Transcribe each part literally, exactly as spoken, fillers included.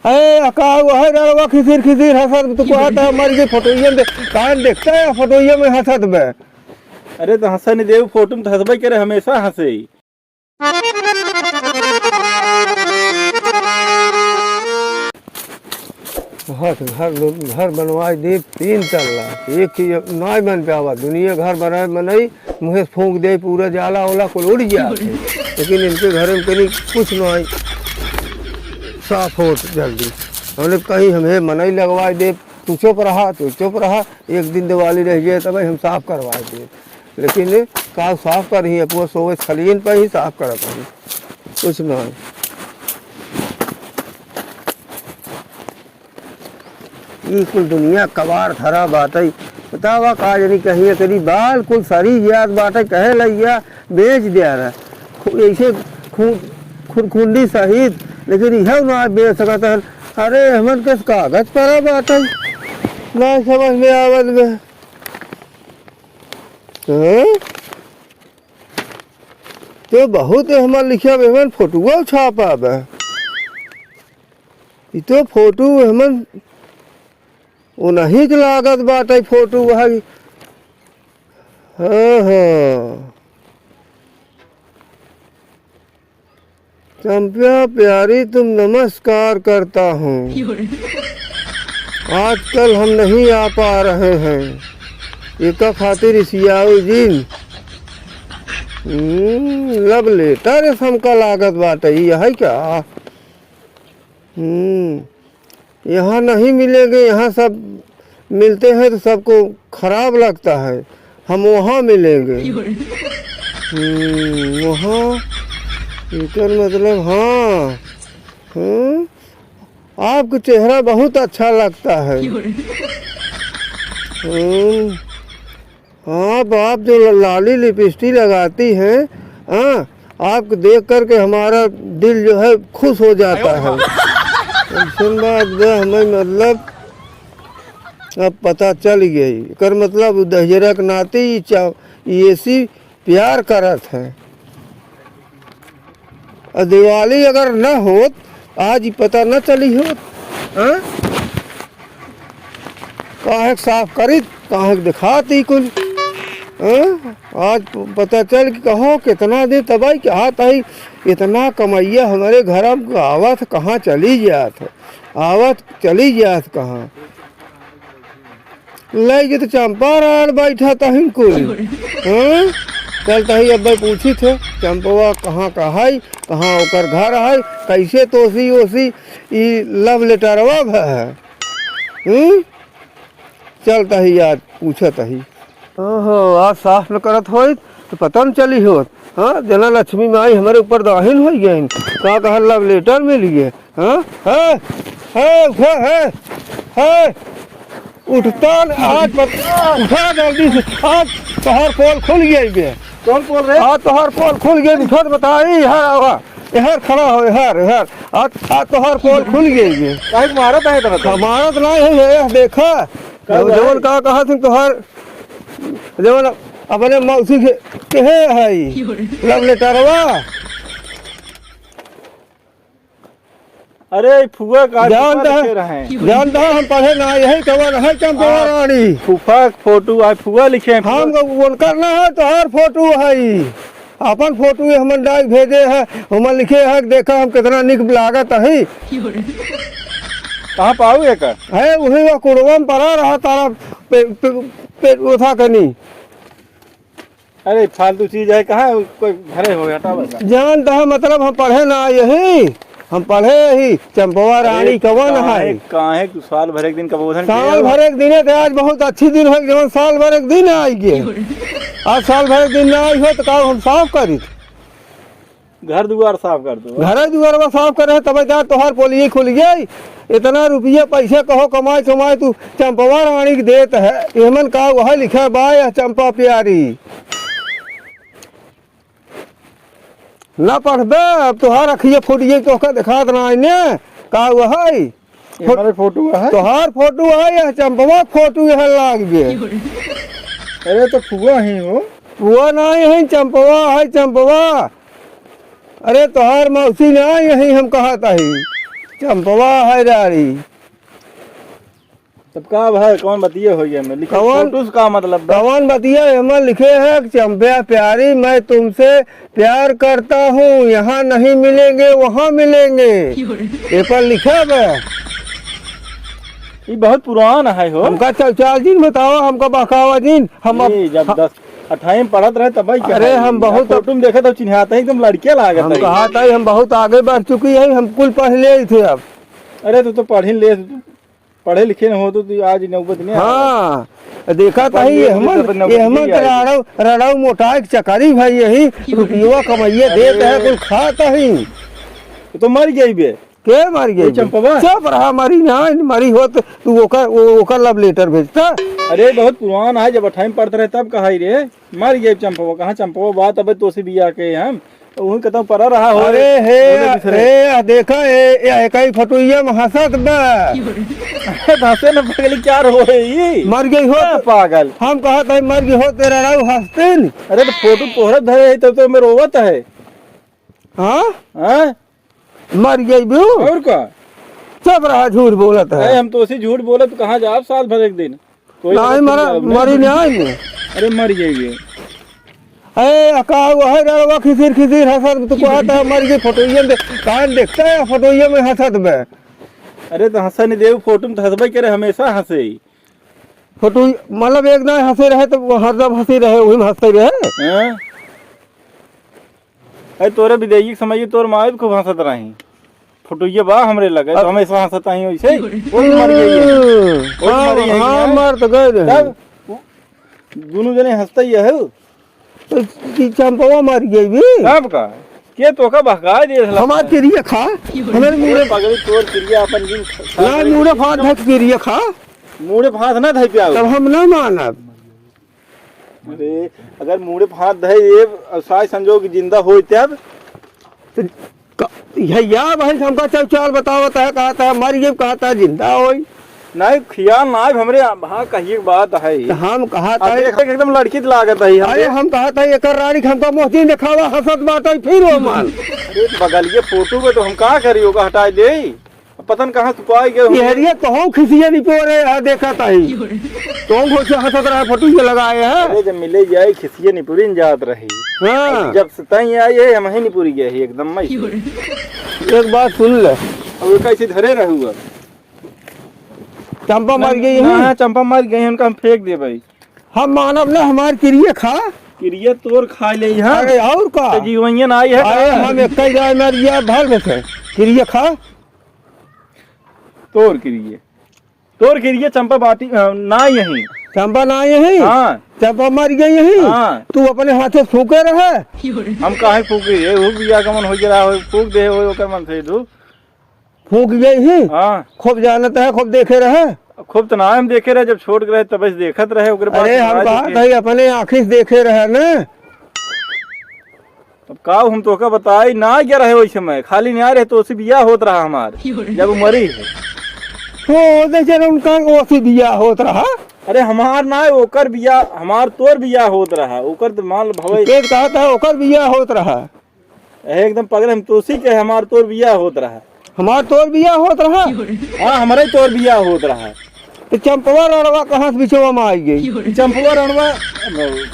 ए, का हुआ है रड़वा खिसिर खिसिर हंसत, तू कहत है मर गई फोटोइया में, काहे देखता है फोटोइया में हंसत बे? अरे तो हंसा नहीं देव, फोटो में तो हंसबे करे, हमेशा हंसे। बहुत घर, घर बनवाए दे, तीन तल्ला, एक ही नाय बन पावा, दुनिया घर बनाए मनई, मुँहे फूंक दे, पूरा जाला ओला कुल उड़ जात है। लेकिन इनके घर में कहीं कुछ नाय साफ होत जल्दी। हमने कहीं हमें मनई लगवाए दे, तू चुप रहा, तू चुप रहा, एक दिन दिवाली रह जाए तब हम साफ करवाए दे। लेकिन का साफ करही, अपना सोवे खलियन पर ही साफ करत हई, कुछ नाय। ई कुल दुनिया कबाड़ धरा बाटइ। बतावा का जनी कहीं एकरी बाल कुल सरी जात बाटइ, कहे लइया बेच द्या रहा। खु-, ऐसे खु-, खुरखुंडी सहित, लेकिन इहउ ना बेच सकत हन। अरे हमन के कागज परा बाटइ, ना समझ में आवत बे। हैं? तो बहुत हमन लिखिया बे, हमन फोटुआ छापा बे। ई तो फोटो हमन ओनही के लागत बाटइ, फोटो वही। हाँ, हाँ। चंपिया प्यारी, तुम नमस्कार करता हूँ। आजकल हम नहीं आ पा रहे हैं। एका खातिर इसियाऊ जिन। हम्म, love letter हमका लागत बाटइ, ई है क्या? हम्म, यहाँ नहीं मिलेंगे, यहाँ सब मिलते हैं तो सबको खराब लगता है, हम वहाँ मिलेंगे। हम्म, वहाँ, एकर मतलब, हाँ, हम्म, आपका चेहरा बहुत अच्छा लगता है। हम्म, हाँ, आप जो ल-, लाली लिपस्टिक लगाती हैं, हाँ, आपको देख करके हमारा दिल जो है खुश हो जाता है। अइसन बात बा, हमें मतलब अब पता चल गई। एकर मतलब उ दहिजरा के नाती ई चा-, ई एसी प्यार करत है। और दिवाली अगर न होत, आज ही पता न चली होत, हाँ? काहे के साफ करित, काहे के दिखात ई कुल, हाँ? आज प-, पता चल कि कहो कितना दिन तबाही के हाथ आई, इतना कमैया हमरे घर में आवत कहाँ चली जात है, आवत चली जात कहाँ। लइ के तो चंपा राड़ बैठा तहिन कुल। हाँ? चल तही अब पूछी थे, चंपवा कहाँ का है, कहाँ ओकर घर है, कैसे तोसी ओसी ई love letterवा भ है। हम्म? चल तही आज पूछत ही। ओहो, आज साफ न करत होइत तो पता न चली होत। हाँ, जना लक्ष्मी माई हमरे ऊपर दाहिन होइ गइन। का कहल love letter मिल गए। हाँ? है? है, उठा, है? है? उठता न, आज बता, उठा जल्दी से, आज तोहार पोल खुल गई बे। कौन पोल रे? आज तोहार पोल खुल गई, उठा त बताई, इहर आवा, इहर खड़ा हो, इहर, इहर, आज, आज तोहार पोल खुल गई बे। काहे के मारत है इतना? मारत नहीं है, ये देखा, का हुआ जवन है? का कहा तुम तोहार, जवन अपने मौसी के, के है, है, love letterवा। अरे, ई फुआ का जान फुआ दहा, देखे रहे। जान दहा, हम पढ़े ना, यही कवन है चंपवा हाँ, रानी। फूफा के फोटो है, फुआ लिखे हैं, फुआ। हम उनकर ना है, तोहार फोटो है। अपन फोटो ये हमन डाक भेजे है, हमन लिखे है, देखा हम कितना निक लागत है। कहाँ पाऊ एकर? है, वही वो कुड़वा में पड़ा रहा तारा पे, पे, पे, उठा के नहीं। अरे, फालतू चीज है, कहाँ कोई घरे हो, हटावा का? जान दहा, मतलब, हम पढ़े ना आए ही, हम पढ़े ही, चंपवा अरे, रानी कवन काहे, है? काहे तू साल भर एक दिन का बोधन साल किया? भर एक दिन है, तो आज बहुत अच्छी दिन है, जवन साल भर एक दिन आई गए। आज साल भर एक दिन ना आई हो, तो का हम साफ करी? घर दुआर साफ कर दो। घरे दुआरवा साफ करे है, तबे जा तोहार पोलिये खुल गई। इतना रुपया पैसा कहो कमाए कमाए तू चंपवा रानी के देत है। एमन का वह लिखा बा, यह चंपा प्यारी। ना पढ़बे, अब तोहार अखिया फूट गई, तोहका देखात ना आईने। का वह है? ये हमारे फोटो है? तोहार फोटो है, यह चंपवा फोटो यह लाग गए। अरे तो फुआ ही हो। फुआ ना है, चंपवा है, चंपवा। अरे तोहार मौसी ना यही हम कहत ही। चंपवा है राड़ी। तब का भाई, कौन बतिया हो गया में? लिखे कौन? फोटो से का मतलब बा? कौन बतिया एमा लिखे है कि चंपिया प्यारी, मैं तुमसे प्यार करता हूँ, यहाँ नहीं मिलेंगे, वहाँ मिलेंगे। ए पर लिखे बा। ई बहुत पुरान है हो। हमका चौचाल जी बतावा, हमका बहकावा जी। हम अब ए, जब हम दस अठाई में पढ़त रहे तब ही अरे, हम बहुत फोटो में देखत हो, चिन्हात है, एकदम लड़के लागत हम है। कहा था, हम बहुत आगे बढ़ चुकी है, हम कुल पढ़ ले थे अब। अरे, तू तो पढ़ ही ले, तू पढ़े लिखे न हो तो तू आज नौबत नहीं आया। हाँ, देखा था पढ़ ये ले, हमन, तू तो ये हमन नौबत नहीं तो आई। रड़ाऊ, रड़ाऊ मोटाई के चकरी भाई यही रुपयुआ कमाइए अरे। देत है, कुल खात ही। तो मर गई बे। के मर गई ये बे? चंपवा? चुप रहा, मरी ना, मरी होत तू ओकर, ओ-, ओकर love letter भेजता। अरे बहुत पुरान है, जब अठाई में पढ़त रहे तब कहा ही रे, मर गई चंपवा। कहाँ चंपवा बात, अबे तोसे बिया के हम। उही कतौ परा रहा हो। अरे हे, बोले दूसरे। हे, आ देखा, ए, ए, कई फोटोइया में हंसत बा। अरे हंसे न पगली, क्या रो है ई? मर गई हो। क्या पागल? हम कहत है मर गई हो, तेरा राऊ हंसतिन। अरे तो फोटो तोहरे धरे है, तब तो हमें रोवत है। हाँ? हाँ? मर गई बे। और का? चुप रहा, झूठ बोलत है। अरे हम तो उसी झूठ बोले तो कहाँ जाब साल भर एक दिन। कोई नहीं बात मरा, नहीं, मरी नहीं। नहीं। अरे मर गई बे। ए, अका, वह रड़वा खिसिर खिसिर हंसत, तू कहत है, मर गई फोटोइया में, कहाँ देखता है फोटोइया में हंसत बे? अरे तो हंसा नहीं देव, फोटो में तो हंसबे करे, हमेशा हंसे ही। फोटो, मतलब एक ना हंसे रहे तो वो हरदम हंसे रहे, वही में हंसते रहे। हाँ? अरे तोरे विदेही के समय तोर माई भी खूब हंसत रही। फोटोइया बा हमरे लगे, तो अब हमेशा हंसत आई वैसे। वो भी मर गई है। हम्म, वो भी हाँ, मरी है हाँ, कि मर तो गए रहे। तब? दोनों जने हंसता ही है। तो ई चंपवा मर गई भी। तब का? के तोका बहकाए दिए हला? हमार किरिया खा, हमारे मुंह अरे में पगड़ी तोर किरिया अपन दिन खा-, ना, मुंह में फांद धक किरिया खा। मुंह में फांद ना धई प्याऊ। तब हम ना मानब। अरे, अगर मुड़े पे हाथ धइ देब, और साय संजोग जिंदा होई तब? तो क-, भैया भाई हमका चल चाल बतावत है, कहत है मर गए, कहत है जिंदा होई। नहीं, खियाल ना आइब हमरे, हाँ, कहिए के बात है। तो हम कहत अब है देख, एकदम लड़की त लागत है, हम अरे, देख। हम कहत है, एकर रानी के हमका मोहती देखावा, हंसत बाटे, फिर वो मान। अरे, बगलिए फोटो में तो हम का करी, ओका हटाई दे। पता न कहाँ छुपाई गए होंगे। ये हरिया तोहू खिसिया निपोरे है, देखत ही। तोहू घोचे हंसत रहा, फोटो ये लगाए है। अरे जब मिले जाए खिसिया निपुरिन जात रही। हाँ। जब से तई आई है, हम ही निपुरी गए ही एकदम मई। एक बात सुन ले। अब ये कैसे धरे रहूगा? चंपा मर गई है। हाँ, चंपा मर गई है, उनका हम फेंक दे भाई। हम मानब ना, हमार किरिया खा। किरिया तोर खा ले यहाँ। अरे और का? तो जीवइया ना आई है अरे का? हम एक ही जाए मर गया, भर में से। किरिया खा। तोर किरिए, तोर किरिए चंपा बाटी, अ, ना यही। चंपा ना यही? हाँ। चंपा मर गई यही? हाँ। तू अपने हाथे फूके रहे? हम काहे फूके? ये हो बिया गमन हो गया हो, फूक दे हो, ओकर मन से तू। फूक गई ही? हाँ। खूब जानत है, खूब देखे रहे? खूब तो ना हम देखे रहे, जब छोट रहे तब से देखत रहे, ओकरे बाद अरे हम बात कहा था, अपने आँखी से देखे रहे ना। अब का हम तोहका बताई, ना गया रहे ओइ समय, खाली ना रहे, तोसे बियाह होत रहा हमार, जब उ मरी है। हो, दे जरा उनका ओसे बियाह होत रहा। अरे हमार ना, ओकर बियाह, हमार तोर बियाह होत रहा, ओकर तो मान लो भवे। एक कहा था ओकर बियाह होत रहा। ए, एकदम पगले, हम तोसी के, हमार तोर बियाह होत रहा। हमार तोर बियाह होत रहा? हाँ, हमारे तोर बियाह होत रहा। तो चंपवा रड़वा कहाँ से बिचवा में आई गई? चंपवा रड़वा,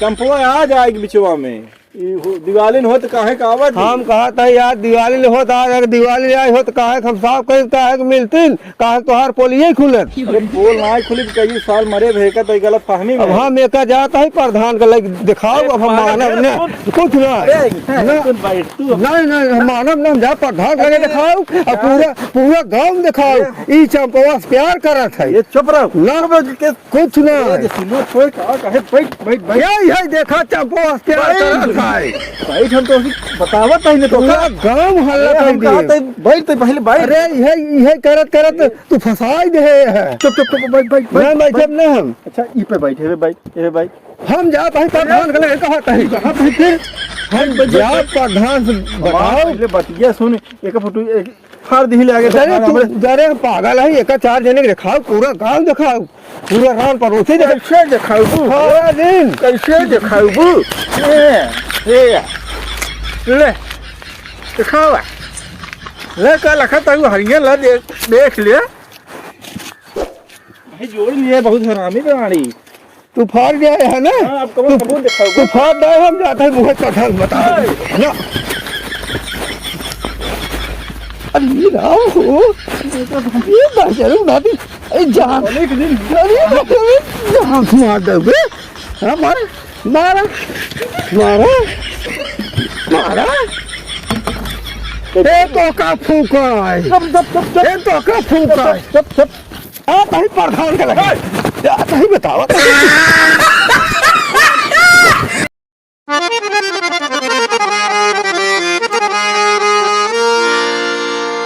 चंपवा आ जाएगी बिचवा में। ई हो, दिवाली न होत काहे का आवत है? हम कहा था यार, दिवाली न होत, आज अगर दिवाली आई होत, काहे हम साफ कही, काहे के मिलतिन, काहे तोहार पोलिये खुलत? अरे, पोल ना खुली तो कई साल मरे भे का, तो गलत फहमी में अब है। हम एका जात है, प्रधान का लग दिखाओ, अरे, अब हम पागल मानब है, ना। कुछ कुछ ना। अरे, ना। सुन भाई, तू नहीं, नहीं, हम मानब ना, हम जा प्रधान का लगे अरे, दिखाओ, अब पूरा, पूरा गांव दिखाओ, अरे। ई चंपवा से प्यार करत है। ये चुप रहो। ना। चुप रहो, के कुछ ना ए, है। जे सुनो, छोड़, का, काहे, बैठ, बैठ, बैठ। यही है, देखा, चंपो हंस के बैठ। आता है। बैठ, हम तो अभी बतावत नहीं तो पूरा का। गांव हल्ला अरे, कर हम कहा दिए। तो बैठ तो पहले बैठ। अरे, यही, यही करत, करत ए। तू फंसाई दे है। चुप, चुप, चुप, बैठ, बैठ, ना, बैठ, बैठ, बैठ। जब ना हम। अच्छा, ई पे बैठ, हे बैठ, हे बैठ। हम जात है, प्रधान के लगे कहा कहीं। कहाँ पे फिर? हम बैठ, बैठ, जात बैठ। प्रधान से हमार बताओ। पहले बतिया सुन, एक फोटो, एक फाड़ दिही ले आगे अरे प्रधान तू, हमरे। अरे पागल है, एका चार जने के दिखाओ, पूरा गांव दिखाओ, पूरा रान पड़ोसी दिखाओ। कैसे दिखाओ तू? सारा दिन। कैसे दिखाओ तू? ए, ए, ले, दिखावा। ले का लखत है, वो हरिया ला दे, देख ले। भाई जोड़ लिए, बहुत हरामी प्राणी। तू फाड़ गया है ना? हाँ, अब कबूत, तू, कबूत दिखाओ। तू फाड़ दे, हम जाते हैं मुँह कटहल बता। है ना? अरे राम हो, ये बात जरूर ना थी। अरे जान, अरे एक दिन अरे बाप रे, जान मार दोगे। हाँ, मारा, मारा, मारा, मारा। ए तो का फूका है? चुप, चुप, चुप, चुप। ए तो का फूका है? चुप, चुप। आ, तही प्रधान के लगे। ए! या, तही बतावा, तही।